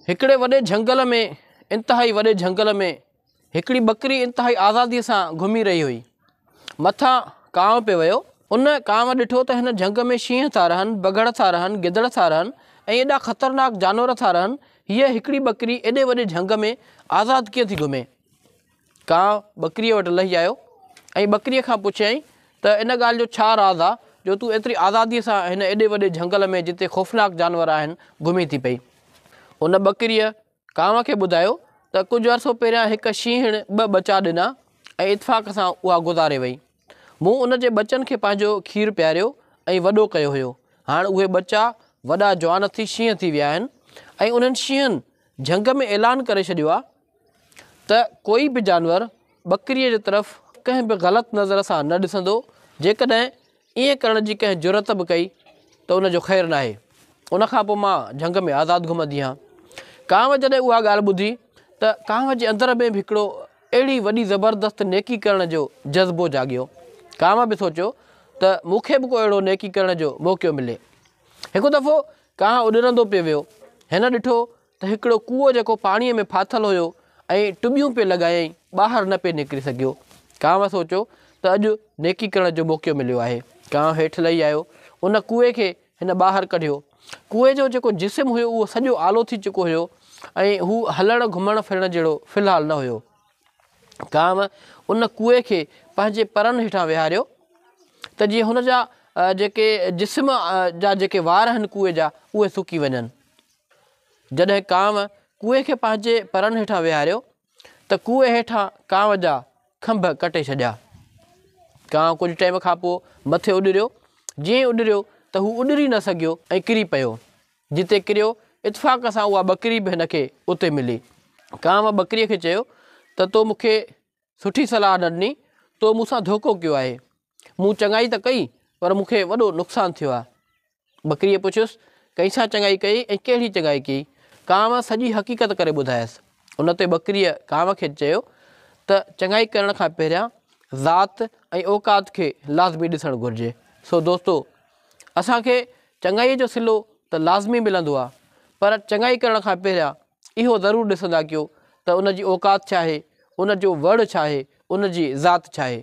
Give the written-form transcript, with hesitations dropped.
هڪڙي وڏي جهنگل ۾، انتهائي وڏي جهنگل ۾، هڪڙي ٻڪري انتهائي آزاديء سان گهمي رهي هئي. مٿان ڪانء پئي ويو. ان ڪانء ڏٺو ته هن جهنگ ۾ شينهن ٿا رهن، بگهڙ ٿا رهن، گدڙ ٿا رهن ۽ ايڏا خطرناڪ جانور ٿا رهن، هيء هڪڙي ٻڪري ايڏي وڏي جهنگ ۾ آزاد ڪيئن ٿي گهمي؟ ڪانء ٻڪريء وٽ لهي آيو ۽ ٻڪريء کان پڇيائين ته ان ڳالهه جو ڇا راز آ جو تون ايتري آزاديء سان هن ايڏي وڏي جهنگل ۾ جتي خوفناڪ جانور آهن گهمين ٿي پئي؟ ان ٻڪريء ڪانء کي ٻڌايو ته ڪجهه عرصو پهريان هڪ شينهڻ ٻه ٻچا ڏنا ۽ اتفاق سان اها گذاري وئي. مون ان جي ٻچن کي پنهنجو کير پياريو ۽ وڏو ڪيو هيو. هاڻ اهي ٻچا وڏا جوان ٿي شينهن ٿي ويا آهن ۽ انهن شينهن جهنگ ۾ اعلان ڪري ڇڏيو آ ته ڪوئي به جانور ٻڪريء جي طرف ڪنهن به غلط نظر سان نه ڏسندو، جيڪڏهن ائين ڪرڻ جي ڪنهن جرئت به ڪئي ته ان جو خير ناهي. ان کان پوء مان جهنگ ۾ آزاد گهمندي هان. ڪانء جڏهن اها ڳالهه ٻڌي ته ڪانء جي اندر ۾ به هڪڙو اهڙي وڏي زبردست نيڪي ڪرڻ جو جذبو جاڳيو. ڪانء به سوچيو ته مون کي به ڪو اهڙو نيڪي ڪرڻ جو موقعو ملي. هڪ دفعو ڪانء اڏرندو پئي ويو. هن ڏٺو ته هڪڙو ڪوئو جيڪو پاڻيء ۾ ڦاٿل هيو ۽ ٽٻيون پئي لڳايائين، ٻاهر نه پئي نڪري سگهيو. ڪانء سوچيو ته اڄ نيڪي ڪرڻ جو موقعو مليو آهي. ڪانء هيٺ لهي آيو. ان ڪوئي کي هن ٻاهر ڪڍيو. ڪوئي جو جيڪو جسم هيو اهو سڄو آلو ٿي چڪو هيو ۽ هو هلڻ گهمڻ ڦرڻ جهڙو في الحال نه هيو. ڪانء ان ڪوئي کي پنهنجي پرن هيٺان ويهاريو ته جيئن هن جا جيڪي جسم جا جيڪي وار آهن ڪوئي جا اهي سڪي وڃن. جڏهن ڪانء ڪوئي کي پنهنجي پرن هيٺان ويهاريو ته ڪوئي هيٺان ڪانء جا کنڀ ڪٽي ڇڏيا. ڪانء ڪجهه ٽائيم کان پوء مٿي اڏريو، جيئن ئي اڏريو ته هو اڏري نه سگهيو ۽ ڪري پيو. جتي ڪريو، اتفاق سان اها ٻڪري به هن کي اتي ملي. ڪانء ٻڪريء کي چيو ته تو مون کي سٺي صلاح نه ڏني، تو مون سان ڌوڪو ڪيو آهي. مون چڱائي ته ڪئي پر مون کي وڏو نقصان ٿيو آهي. ٻڪريء پڇيس، ڪنهن سان چڱائي ڪيئي ۽ ڪهڙي چڱائي ڪيئي؟ ڪانء سڄي حقيقت ڪري ٻڌايس. ان تي ٻڪريء ڪانء کي چيو ته چڱائي ڪرڻ کان پهريان ذات ۽ اوقات کي لازمي ڏسڻ گهرجي. سو دوستو! اسان کي چڱائيء جو صلو ته لازمي ملندو آهي، پر چڱائي ڪرڻ کان پهريان اهو ضرور ڏسندا ڪيو ته ان جي اوقات ڇا آهي، ان جو وڙ ڇا آهي، ان جي ذات ڇا آهي.